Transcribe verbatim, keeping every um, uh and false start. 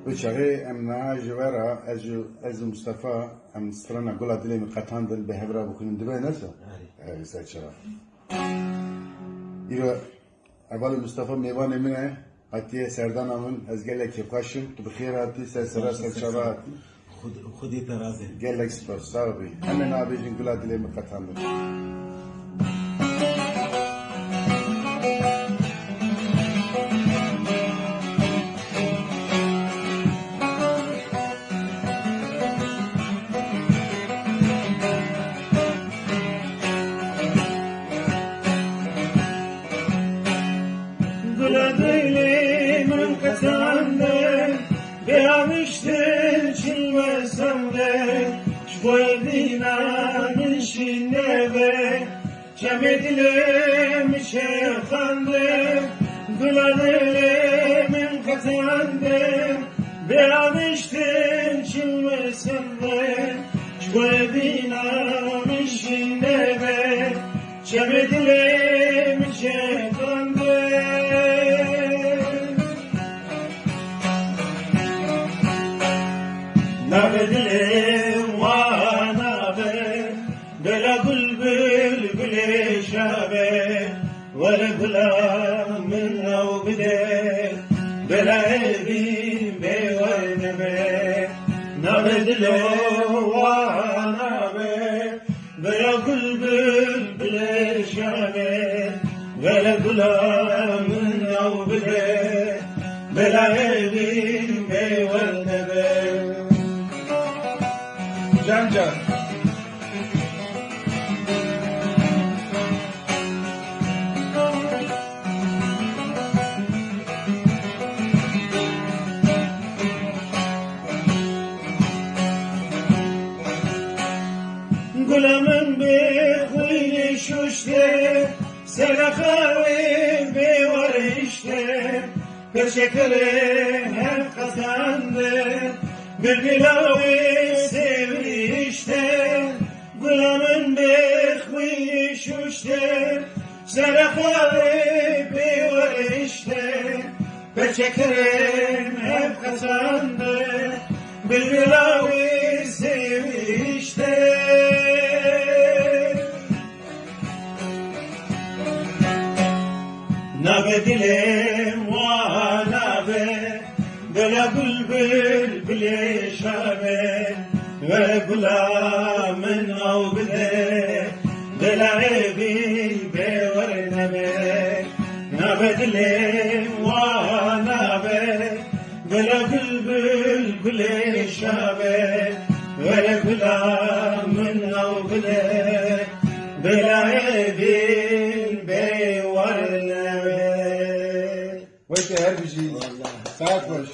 Bi çaxê em niha ji we re, ez û, ez û Mustafa, em strana Gula Dilê Min Qetandin bi hev re bixwînin, dibe ne so? Erê. Erê, ser çava. Îro hevalê Mustafa mêvanê min e, hatiye serdana min, ez gelek kêfxweş im, tu bi xêr hatî, ser sera, ser çava hatî. Xwedê te razê. Gelek spas, sax bî. Em ê nabêjin Gula Dilê Min Qetandin. Gula dilê min qetande, bê aviştin çilme sende, ji bo dîna min şîneve. Çemê dilê min çêxande, gula dilê min qetande, bê aviştin çilme sende, ji bo dîna min şîneve. Çemê dilê min çêxande. Navê dilê wan navê, bela gul bul gulê şavê, were gula min nav bide, bela evî bê were nebe. Navê dilê wan navê, Bela gul bul bile şane, bela gula min nav bile, bela evî bê werde be. Can can. Gula min bi xwînê şuşte, sera xawê bê warişte, perçekere hev qetande, bilbila wê sêwrîşte. Gula min bi xwînê şuşte, sera xawê bê warişte, perçekere hev qetande, bilbila wê sêwrîşte. Navê dilê wan navê, bela bul bul bilê şavê, were gula min nav bide, bela evî bê were nebe. Navê dilê wan navê, bela bul bul gulê şavê, were gula min nav bide, bela evî bê were nebe. Weke her bijî. Saet xweş.